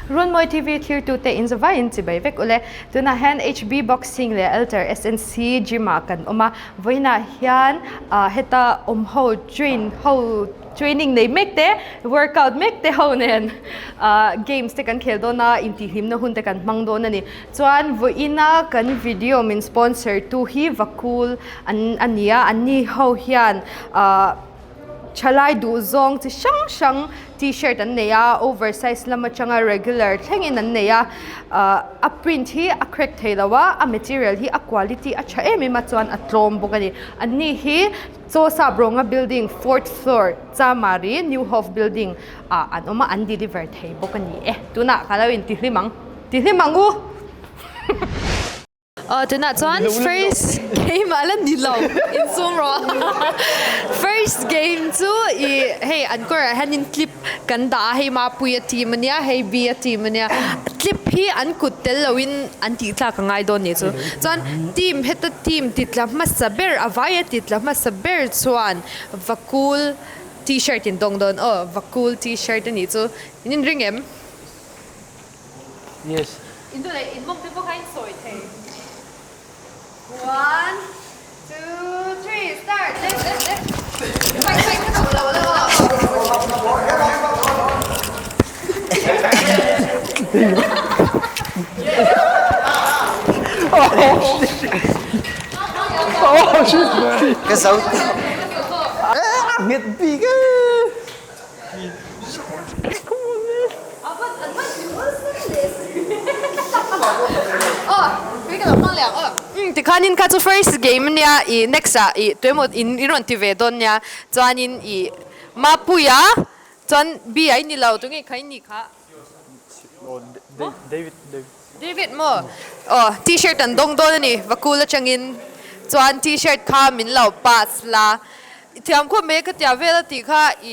Runmawi TV thirtute in zavaiin chibai vek ule. Tunah hian HB Boxing leh Alter SNC Gym ah kan awm a. Vawiinah hian heta awm ho train ho training nei mek te workout mek te ho nen games te kan khel dawn a, intihhlimna hun te kan hmang dawn a ni. Chuan vawiina kan video min sponsor tu hi Vakul an a ni a, anni ho hian ahh thalai duh zawng chi hrang hrang t-shirt an nei a, oversize lam atanga regular thlengin an nei a, ahh a print hi a crack thei lo a, a material hi a quality a tha em em a chuan a tlawm bawk a ni. Anni hi Chaw Sap Rawnga building fourth floor Chamari New Hof building ah an awm a, an deliver thei bawk a ni e. Tunah ka lo intihlim ang. Ti hlim ang u. Aw tunah chuan first game a la ni lo insum rawh first game chu i hei an kawrah hianin clip kan dah a hei Mapuia team ania hei B-a team ania clip hi an kut tel loin an tih tlak a ngai dawn nih chu chuan team heta team ti tla hmasa ber a vaia ti tla hmasa ber chuan Vakul t-shirt in dawng dawn aw Vakul t-shirt a nih chu in inring em? Yes. In duh leh in mawng te pawh kha in sawi thei. One, two, three, start. Left, left, left. Fight, fight, ka lo lo lo. Oh shit. Ka zo. Nget bik e. Tikhanin kha chu first game ania i next ah i tuemaw in i rawn ti ve dawn nia chuanin i Mapuia chuan B ai ni lo tunge kha i nih kha David David David maw aw t-shirt an dawng dawn a ni Vakul atangin chuan t-shirt kha min lo pass la I thiam khawp mai ka tia vel a tih kha i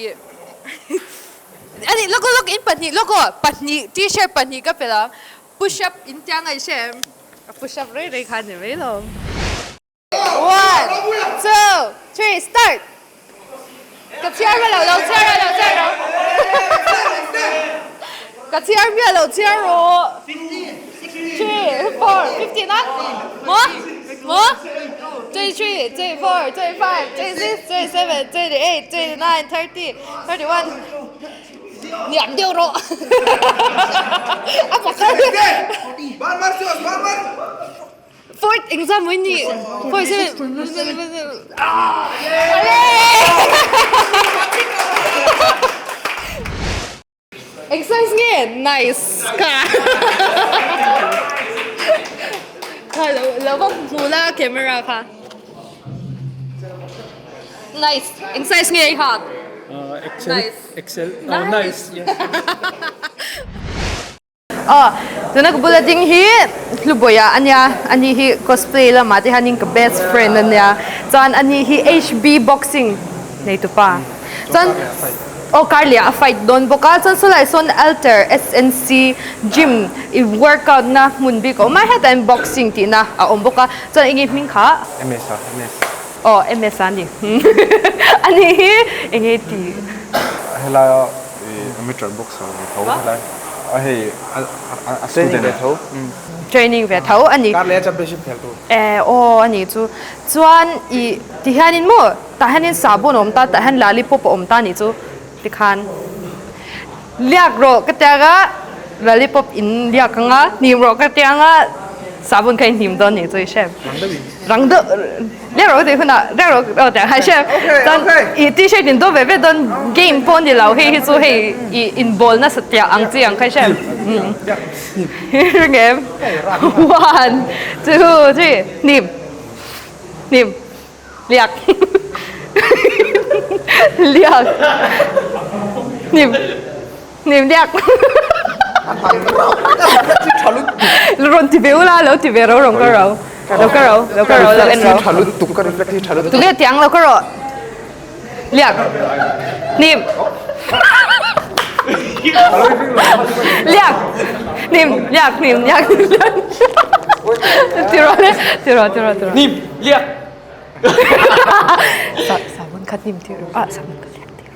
ani lawk lawk in pahnih lawk aw pahnih t-shirt pahnih ka pel a push up in tia ngaih hre em a push up rei rei kha a ni mai lo. One two three start ka chhiar miah lo lo chhiar rawh lo chhiar rawh ka chhiar miah lo chhiar rawh three four 15 a maw maw 23 24 25 26 27 28 29 30 31 niam deuh rawh a pakhat Fourth exam mai ni. Fourth sem. Exercise nge nice ka. Kha lo lo va hmu la camera kha. Nice. Exercise nge i hak? Excel. Nice. Excel. Oh, nice. Yes. Aw, tuna ka bula ding hi Hlubawiah a nia, ani hi cosplay lamah te hianin ka best friend a nia, chuan ani hi HB boxing neitupa, chuan aw karliah a fight dawn bawk a, chuan sawlai sawn Alter SNC gym i workout na hmun bik a awm a, hetah hian boxing tihna a awm bawk a, chuan enge hming kha? MS a, MS. Aw MS a ni, ani hi enge ti? Helaia Amateur boxer ve tho helai a hei a student ve tho training ve tho ani kar leh a championship khel tur e aw ani chu chuan i ti hianin maw tah hianin sabun a awm ta tah hian lollipop a awm ta anih chu tikhan liak rawh ka tia anga lollipop in liak anga hnim rawh ka tia anga sabun kha in hnim dawn anih chu i hre rang deuh Reng rawh tih hunah reng rawh aw tih ang hre chuan i t-shirt in dawh ve ve dawn game pawh ni lo hei hi chu hei i inbawl nasa tiah ang chi ang kha hre ring em one two three hnim hnim liak liak hnim hnim liak rawn ti ve ula lo ti ve ro rong ka ro lo ka ro lo ka ro lo en ro tha lutuk ka reflect hi tha lutuk tunge tiang lo ka ro liak hnim liak hnim liak hnim liak liak ti ro le ti ro ti ro ti ro hnim liak sabun khat hnim ti ro ah sabun khat liak ti ro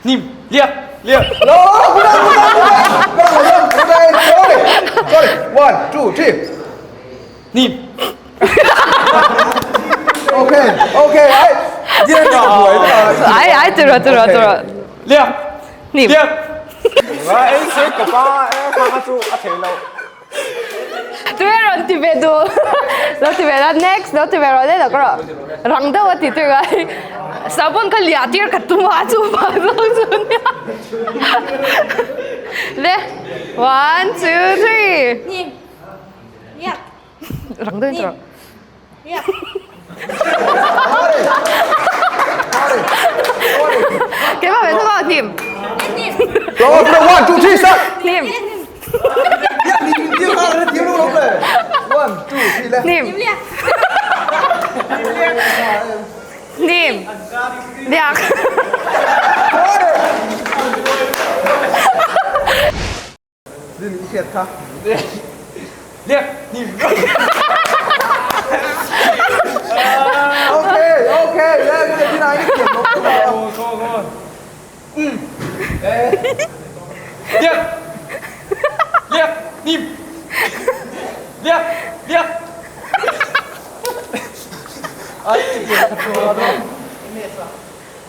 hnim liak. Liak. No, good night, good night, good night, good night, sorry, sorry. One, two, three. Nim. Okay, okay, ai. Ai ai tu ro tu ro tu ro. Liak. Nim. Liak. Ai se ka pa e kha kha chu a thei lo. Tu e ron ti ve du. Lo ti ve la next lo ti ve ro le lo ro. Rang deuh a ti tir ai. Sabon kha lia tir ka tum a chu pa zawng chu nia. Le one two three. Nim. Liak. Rang deuh in tu ro. Liak. Keimah ve thung aw hnim. Nim. One, two, three, start. Hnim. One, two, three, left. Hnim. Liak. Hnim. Liak. Din i hriat kha. Liak. Nim. Okay, okay, yeah, cái này thế này cái kiểu nó Come on, come on. Liak. Liak. Nim. Liak. Liak.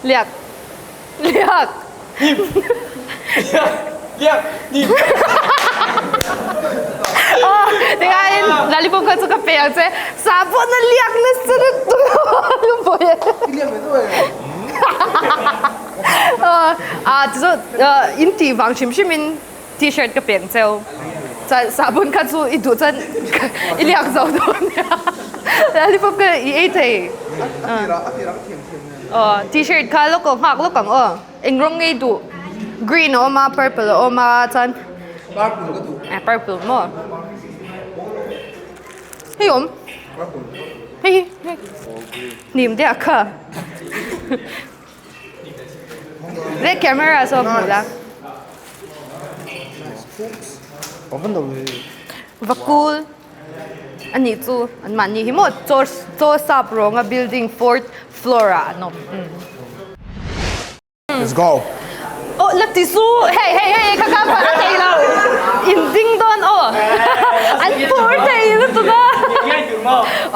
Liak. Liak. Nim. Liak. Liak. Nim. Aw, tikhain lollipop kha chu ka pe ang che. Sahbawn a liak nasa lutuk a lungpui e. Aw, chu in tih vang hrim hrim in t-shirt ka pe ang cheu. Chuan sahbawn kha chu i duh chuan i liak zo dawn nia. Lollipop kha i ei thei. Aw, t-shirt kha lawk aw nghak lawk ang aw. Eng rawng ngei duh? Green a awm a, purple a awm a, chuan Purple ka duh. Eh, purple maw? Hei awm. Hei hi, hei. Hnim deuh kha. Le camera saw hmuh la. Va cool. Anih chu anmahni hi maw chaw chaw sap rawnga building fourth floor ah an awm. Let's go. Oh la ti su hei hei hei kha kha a thei lo in ding dawn aw an phur thei lutuk a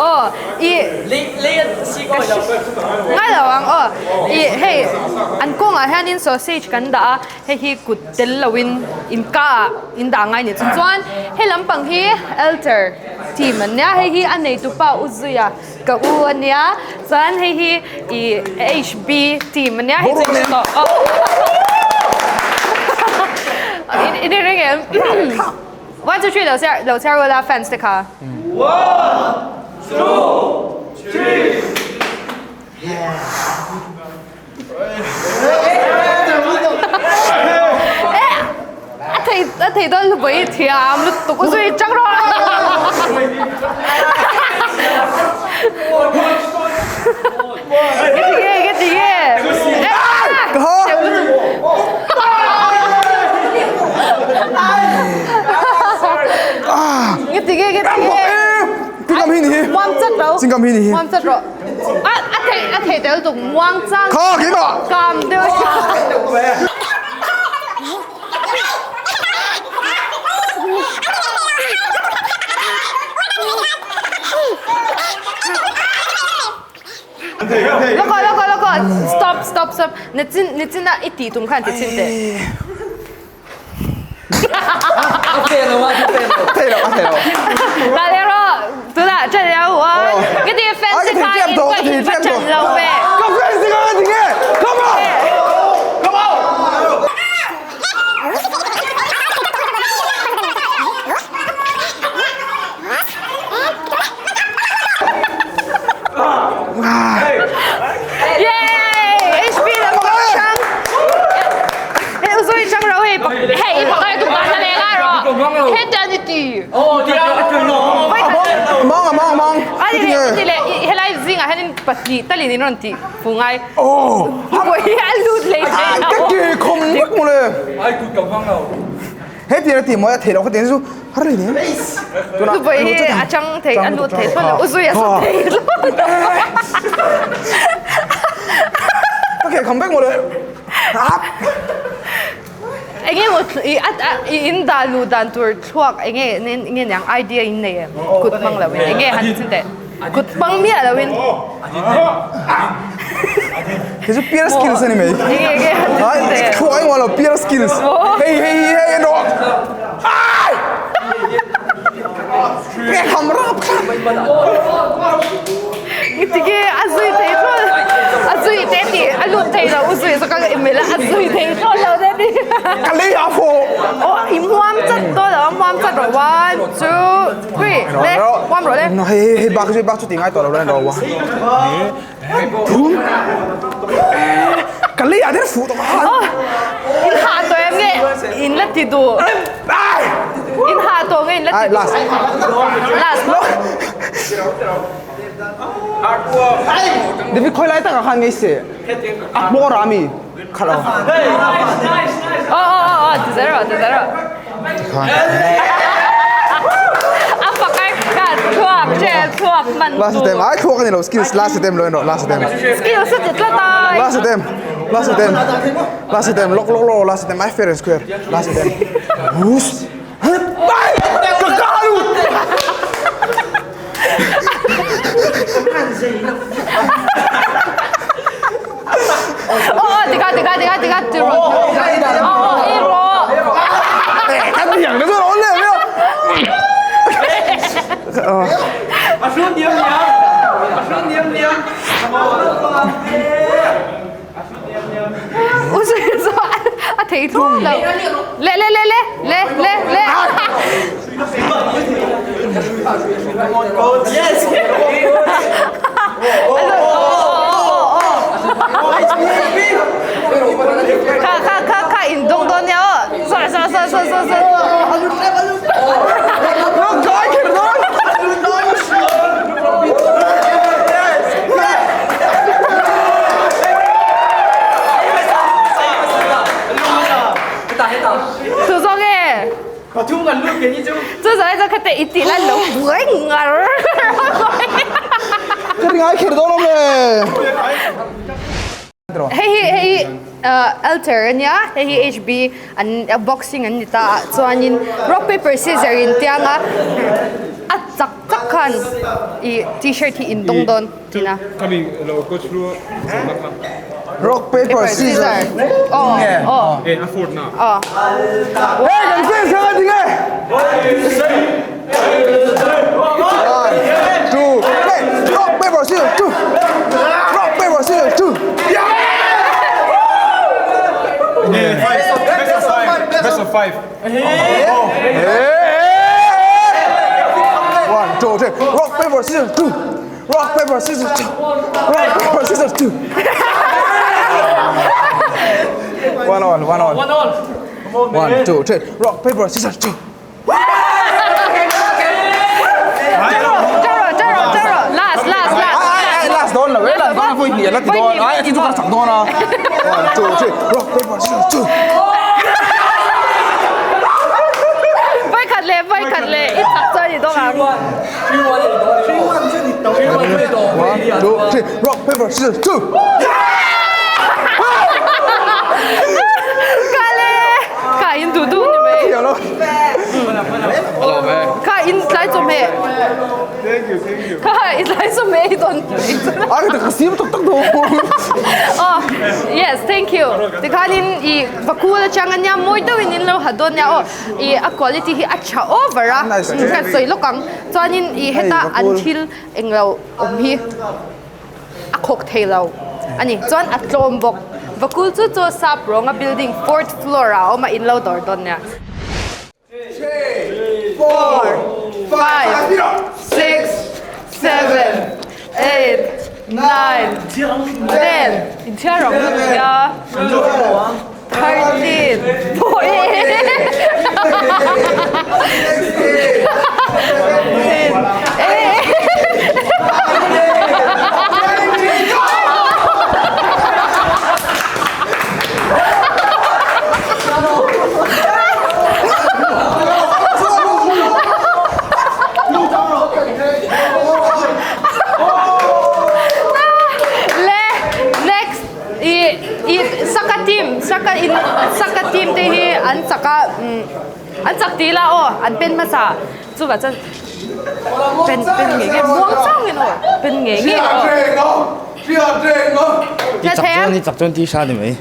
aw i ngai lo ang aw i hei an kawngah hianin sausage kan dah a hei hi kut tel loin in ka ah in dah ngai ni chu chuan he lampang hi altar team an nia hei hi a neitu pa u zuia ka u a nia chuan hei hi ih HB team a nia hei chu in in ring em one two three lo chhiar lo chhiar ula fans te kha one two three A thei a thei dawn lu pawh i thiam lutuk u zui chang rawh. Ka ti nge ka ti nge. Ka ha. Ka ti nge ka ti nge. Tingam hi ni hi. Muang chat ro. Tingam hi ni hi. Muang chat ro. A a thei a thei tel tuk muang chang. Kha khi ma. Kam deuh. Loko loko loko stop stop stop nichin nichin ah i ti tum khan ti chin te. Tunah ṭan lo a ka ti fans kha in ka in va ṭan lo ve. Ka fans kha ka ti nge. Come on. Come on. Yay! HP lam chang. Hei uzui chang ro hei hei i pakai tu ba na le nga ro. He tan i ti. Oh, ti a Mong mong mong. Ani le ti le helai zinga hanin pahnih talin in ron ti fu ngai. Oh. Pui a lut lei thei lo. Ka ke khom vek mu le. Ai ku ka vang lo. He ti ti mo ya thei lo ka tin chu har le ne. Tu pui hi a chang thei a lut thei thon uzui a sa thei lo. Ka ke khom vek mu le. Enge maw i i in dah luh dan tur thluak enge nge niang idea in nei em? Kut hmang lo in enge han chin teh. Kut hmang miah lo in. Hei chu peer skills a ni mai. Enge enge han chin teh. Thluak engmah lo peer skills. Hei hei hei en rawh. Ai! Nge kham rap kha. Tige a zui thei thlawt a zui te ti a lut thei lo u zui chu ka email a a zui thei thlawt lo te ti. Ka lei a phaw. Aw i muam chat dawn lo a muam chat rawh one two three le muam rawh le. Hei hei hei bak chu bak chu ti ngai tawh lo le rawh. Thum. Ka lei ah der fuh tawh a. In hah tawh em nge in la ti duh. In hah tawh nge in la ti duh. Last. Last. David khoi lai tak ah khan ngei se. A hmawr ah mi khat lo. Oh oh oh oh ti zero ti zero. A fakai ka thuak che thuak man tu. Last attempt. Ai thuak ani lo skills last attempt lo en rawh last attempt. Skills a ti tlat ai. Last attempt. Last attempt. Last attempt. Lock lock lock last attempt. Ai fair and square. Last attempt. Hus. Ai! Ka ka lu. Oh oh tikha tikha tikha tikha ti rawh. Oh oh ei rawh. Kan tiang na chu rawh le le. A hru niam niam. A hru niam niam. U zui chu a thei thum lo. Le le le le le le le. Yes. Kha kha kha kha in dawng dawn nia aw. Sorry sorry sorry sorry sorry. Nó cái kìa nó. Tu zawk e. Chu zawk e khate i tih lai lo buai ngar. Ka ring ai kher dawn awm le. Hei hi hei hi altar ania hei hi HB an boxing an ni ta a chuanin rock paper scissor in tianga a chak chak khan ih t-shirt hi in dawng dawn tina. Rock paper scissor aw aw aw. Hey kan fans kha ka ti nge. One two three rock paper scissors two rock paper scissors two. Best of five. One two three rock paper scissors two rock paper scissors two rock paper scissors two. One all one all. One all. One two three rock paper scissors two. Last last last. Ai last dawn lo eh last dawn voi hnih a la ti dawn ai a ti chu ka chak dawn a. One two three rock paper scissors two. Voi khat leh voi khat leh i chak chuan i dawng ang. One two three rock paper scissors two. Ka le ka in duh duh ni mai. Ka in tlai chawhmeh. Thank you, thank you. Ka i tlai chawhmeh i dawn. Ai ka sim tak tak do. Oh, yes, thank you. Tikhanin i vakul atang ania mawi deuhin in lo ha dawn nia aw. I a quality hi a tha over a. Ka sawi lawk ang. Chuanin i heta an thil englo awm hi a khawk thei lo a ni. Chuan a tlawm bawk. Vakul chu chu sap rawnga building fourth floor ah a awm a, in lo dawr dawn nia. Three, four, five, six, seven, eight, nine, ten. Inchhiar ang lut nia. 13, 14, Le next i i saka team saka in saka team te hi an chak a an chak tih ila aw an pen hmasa chuvah chuan pen pen ngei ngei muang changin aw pen ngei ngei aw. I chak chuan i chak chuan tih hra ni mai.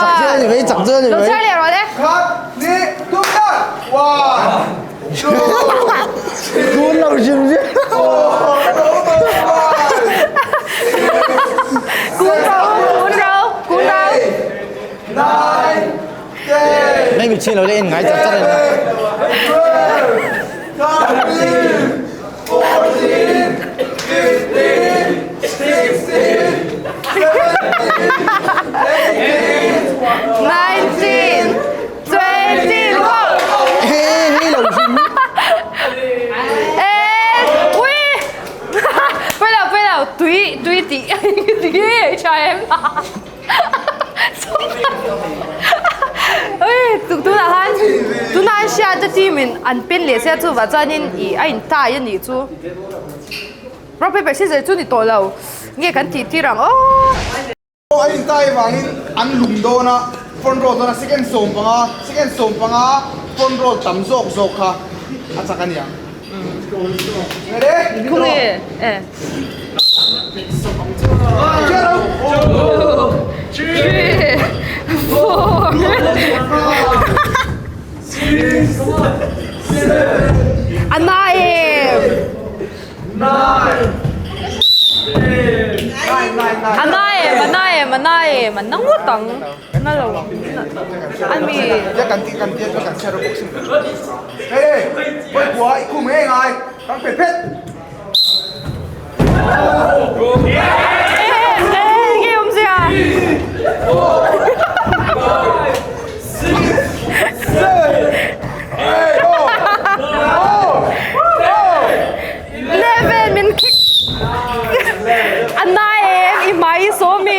Chak chuan ni mai chak chuan ni mai. Lo chhiar leh rawh le. Kun lo hrim hrim. Kun ro kun ro kun ro. Mai mi chin lo le en ngai char char en. 19 20 go! Eh, ui! Pui lo, pui lo, tui, tui tih ti tha em? Ui, tuk tunah khan, tunah an hriat a team in an pen leh sia chuvah chuanin ih a in tie a nih chu. Rock paper scissors chu ni tawh lo, nge kan tih tir ang aw. Aw a in tie vangin an lum dawn a, front row chuan a second 15, second 15 front row tam zawk zawk kha a chak a niang. Ready? Khung e, e. Three, four, a na em. A na em, a na em, a na em, a na ngawt ang, a na lo ang, a mi. Enge awmzia? Level min kick a nai em i hmai i sawm i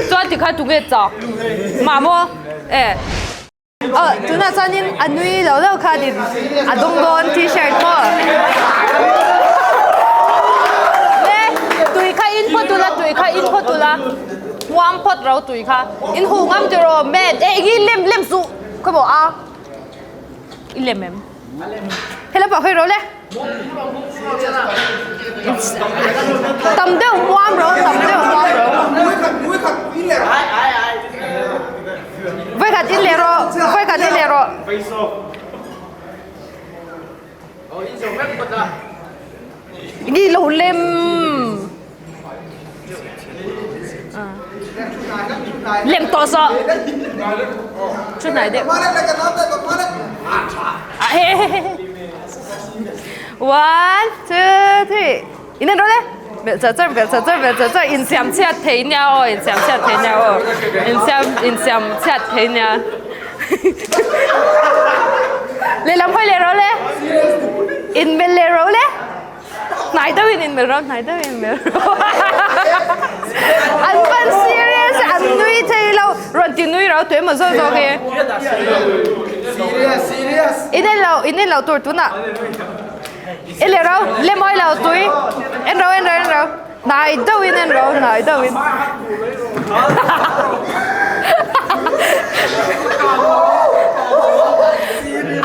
chuan tikha tunge chak mah maw e Aw tunah chuanin a nui lo lo khanin a dawng dawn t-shirt pawh le tui kha in phawt ula tui kha in phawt ula muang phawt ro tui kha in huh ngam tiraw mat e eng i lem lem suh khaw maw a i lem em hello pawh hawi ro le tam deuh muang ro tam deuh muang ro. Voikhat in leh rawh, voikhat in leh rawh. Ngi lo lem. Lem tawh zawh. Chu nai deuh. One, two, three. In en rawh le. Belh char char, belh char char, belh char char. Insiam chhiat thei nia aw, insiam chhiat thei nia aw. Insiam, insiam chhiat thei nia. Lehlam hawi leh rawh le. Inmelh leh rawh le. Hnai deuhin inmelh rawh, hnai deuhin inmelh rawh. An pan serious, an nui thei lo. Rawn ti nui rau tuemaw zawk zawk hi. Serious, serious. In en lo, in en lo tur tunah. En leh ro, le mawi lo tui. En ro, en ro, en ro. Hnai deuhin en ro, hnai deuhin.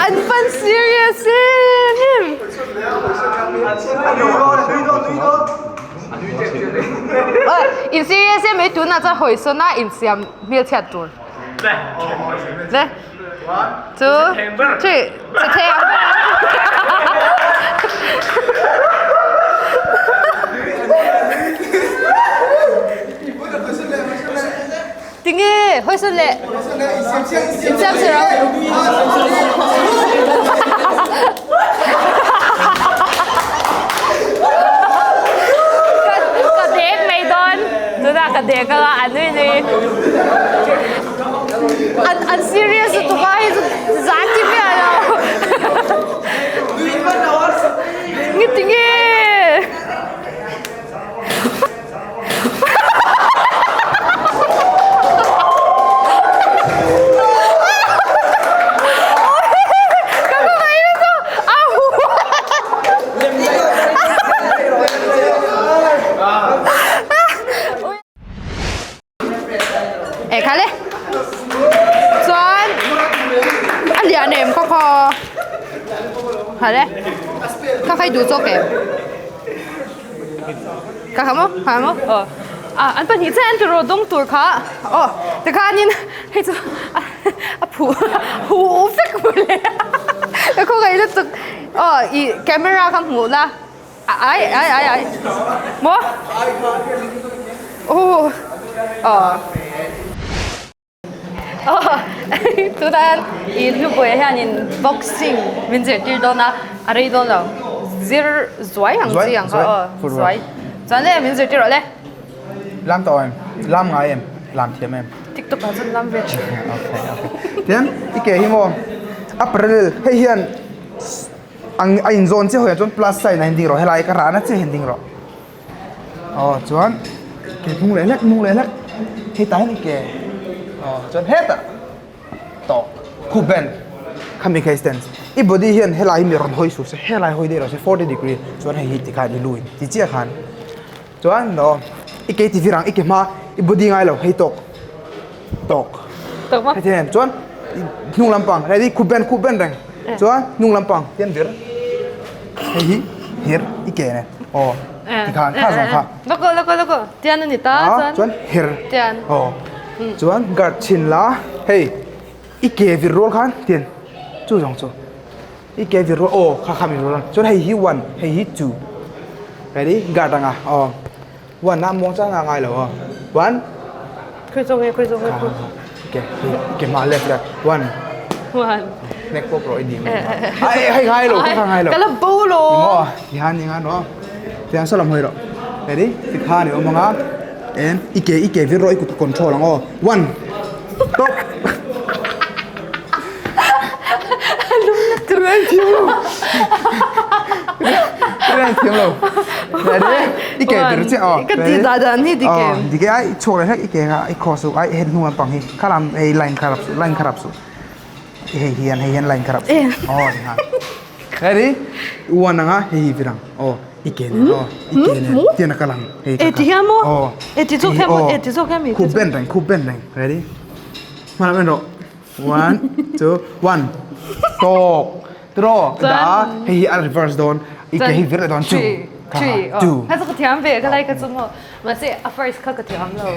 An pan serious em em. In serious em mai tunah chuan hawisawn a insiam hmelchhiat tur. Le. Two, three, che thei ang ber ang. Tinge, hawi sawn leh. Insiam si ro. Ka dek mai dawn. Tunah ka dek anga a nui nui. An an serious lutuk a hei chu zan ti miah lo. Nge tinge? Ka hmangaih lutuk a hu. E kha le. Chuan. Ka kha maw? Kha maw? Aw. Ah, an pahnih chiah an tiraw dawng tur kha. Aw, tikhanin hei chu a phuh huh vek mawle. Ka khawngaih lutuk. Aw, i camera kha hmuh la. Ai ai ai ai. Maw? Aw. Aw. Tunah hian ih Hlupuia hianin boxing min zirtir dawn a, a rei dawn lo. Zir zuai ang chi ang kha aw, zuai. Chuan le min zirtir rawh le. Lam tawh em? Lam ngai em? Lam thiam em? TikTok ah chuan lam ve thin. Okay, okay. Tian i ke hi maw a parallel hei hian ang a inzawn chiah hawiah chuan plus sign a in ding rawh helai ka rahna chiah hi in ding rawh. Aw chuan ke hnung leh hlek hnung leh hlek hetah hian i ke aw chuan hetah tawk khup bend khami kha i stance i body hian helai hi mi rawn hawi suh se helai hawi daih lo se forty degree chuan hei hi tikhan i lu in ti chiah khan chuan aw i ke ti vir ang i ke hma i body ngai lo hei tawk tawk heti hian chuan hnung lampang ready khup bend khup bend reng chuan hnung lampang hian vir hei hi her i ke nen aw tikhan kha zawng kha loko loko loko tian ani ta chuan chuan her tian aw chuan guard chhin la hei i ke vir rual khan tian chu zawng chu i ke vir rual aw kha kha mi rual chuan hei hi one hei hi two ready guard anga aw One a muang chang a ngai lo aw. One. Khui zawng e, khui zawng e. Ke, ke hma left left. One. One. Neck pawp rawh i dim. Ai hei ngai lo, kha ngai lo. Ka la bo lo. Mo, ti han ni nga no. Ti han salam hoi ro. Ready? Ti kha ni awm anga. En, i ke i ke vir rawh i kut control ang aw. One. Top. Reng thiam lo. Reng thiam lo. Ready? I ke vir che aw. Ka ti da dan hi dike. Dike ai chhuak leh hlek i ke nga i cross su ai head hnung lampang hi. Khalam hei line kha rap su line kha rap su. Hei hian hei hian line kha rap su. Aw ti khan. Ready? One anga hei hi virang. Aw i ke nen aw i ke nen tian a kalang hei E ti hian maw? E ti zawk hian maw? E ti zawk hian mi. Khup ben reng khup ben reng. Ready? Hmalam en rawh. One, two, one. Tawk. Tiraw? Da. Hei hi a reverse dawn. I ke hi vir leh dawn. Two. Three. Two. Hei chu ka thiam ve ka lai ka chu maw. Mahse a first kha ka thiam lo.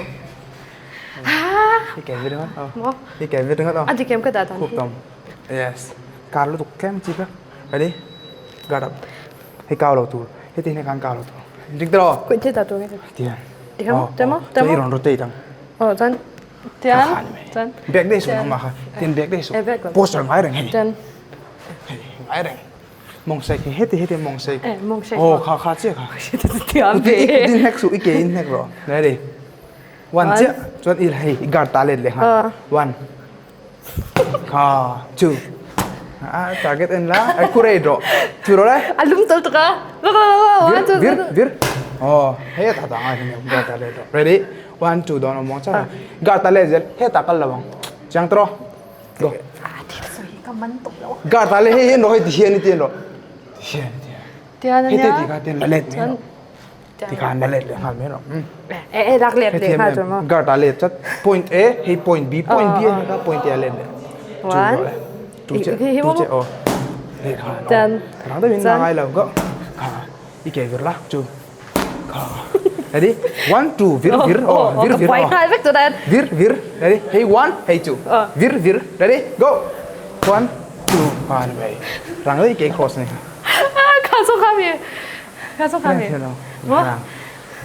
I ke vir ringawt aw. I ke vir ringawt aw. A dik em ka dah dan hi. Khup tawm. Yes. Kar lutuk tlem chi kha. Ready? Guard up. Hei kau lo tur. Heti hian khan kau lo tur. Dik tiraw? Kuih thil dah tur nge. Tiang. Tiang. Tiang. Tiang. I rawn rotate ang. Aw chuan. Tian chuan Bag daih suh nangmah kha tian bag daih suh poster ngai reng hei Tian hei ngai reng mawng sek hi heti heti mawng sek eh mawng sek aw kha kha chiah kha Tian ve i kut in hnek suh i ke in hnek rawh ready one chiah chuan i hei i guard ta let leh nghal one kha two a target en la ai khu rei rawh chu rawh le A lum tel tuk a lok lok lok one two vir vir aw hei ta ta ngai guard ta let rawh ready One two dawn awm ang chauh a. Guard ta leh zel hetah kal lo ang. Chiang tawh rawh. Go. Ah thil sawi hi ka man tawh lo. Guard ta leh hei hian rawh hei ti hian i ti hian rawh. Ti hian i ti hian. Tian ania. Hei te ti kha tian la let mai rawh. Ti khan la let leh nghal mai rawh. Eh eh lak let leh nghal tur maw. Guard ta leh chat point A hei point B point B a kha point A let leh. One. Tu che tu che aw. Leh khan. Tian. Rang deuhin na ngai lo go. Kha i ke vir la chu. Ready? One, two, vir, vir, oh, vir, vir, oh. Vir, vir, ready? Hey, one, hey, two. Vir, vir, ready? Go! One, two, one, way. Rang dei ke cross ni. Kha so kha mi. Kha so kha mi. Mo?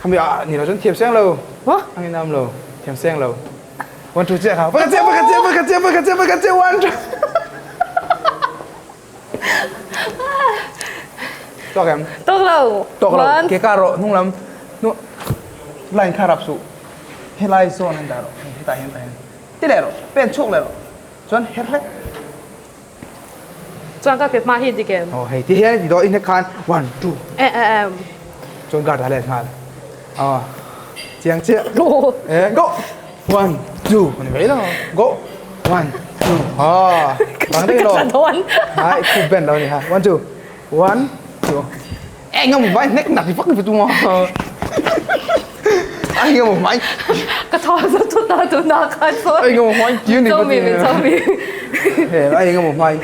Kha mi a ni lo chun thiam seng lo. Mo? Ang inam lo. Thiam seng lo. One, two, che kha. Pakhat che, pakhat che, pakhat che, pakhat che, pakhat che, one, two. Tawk em? Tawk lo. Tawk lo. Ke ka rawh hnung lam hnung line kha rap suh. Helai zawn an dah rawh. Hetah hian tah hian. Ti leh rawh. Pen chhuak leh rawh. Chuan her hlek. Chuan ka ke hma hi dik em? Oh hei ti hian ti daw in hek khan one two. Eh eh eh. Chuan guard a let nghal. Oh. Chiang chiah. Go. Eh go. One two ani mai lo. Go. One two. Ha. Bang dei lo. Hai khu ben lo ni ha. One two. One two. Eh ngam vai nek nak vak ni tu mo. Ai ngam mai. Ka thaw zo tu ta tu na kha so. Ai ngam mai chiu ni. Cho mi mi cho mi. He ai ngam mai.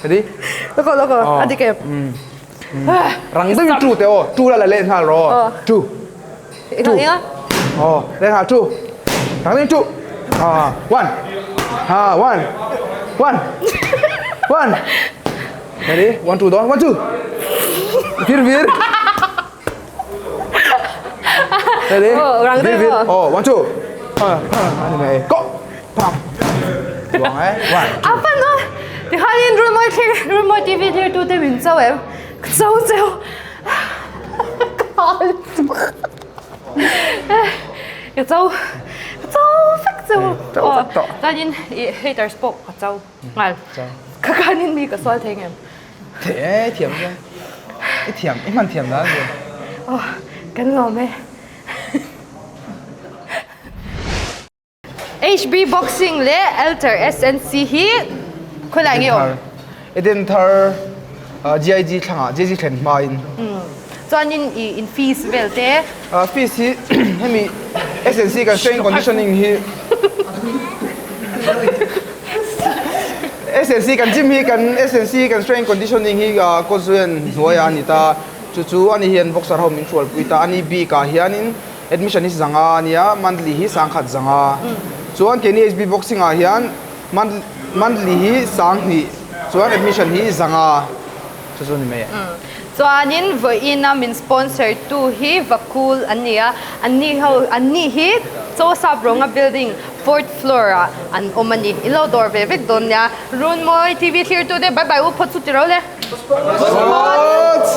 Ready? Loko loko. Adi ke. Ừ. Rang deuhin two teh aw, two la la leh nghal rawh aw. Two. Two. Aw, leh nghal two. Rang deuhin two. Ha, one. Ha, one. One. One. Ready? One, two, dawn. One, two. Vir, vir. Ready? Vir, vir. Aw, one, two. Ani mai. Go. Pam. Luang e. One. A fan no. Ti khanin Runmawi thlir Runmawi TV thlir tu te min cho em. Ka cho cheu. Ka Ka cho ka cho vek cheu. Cho vek tawh. Chuanin i haters pawh ka cho nghal. Ka khanin mi ka sual thei ngem. Thei e thiam chuan. I thiam i hman thiam dan chu. Aw kan lawm e. HB Boxing leh Alter SNC hi khawilai nge awm? Eden thar GIG thlangah GIG thlen hmain. Chuanin i in fees vel te? Fees hi hemi SNC kan strength conditioning hi SNC kan gym hi kan SNC kan strength conditioning hi coach hian hnuaiah a ni ta chu chu ani hian boxer ho min hrualpui ta ani bikah hianin Admission hi zanga a nia, monthly hi sangkhat zanga. Chuan keini HB Boxing ah hian monthly hi sanghnih, chuan admission hi zanga chu chu ni mai e. Chuanin vawiin a min sponsor tu hi Vakul an ni a, anni ho anni hi Chosap Rawnga building fourth floor ah an awm a ni. In lo dawr ve vek dawn nia. Runmawi TV thlir tu te bye bye u phawt chu ti ro le. Phawt!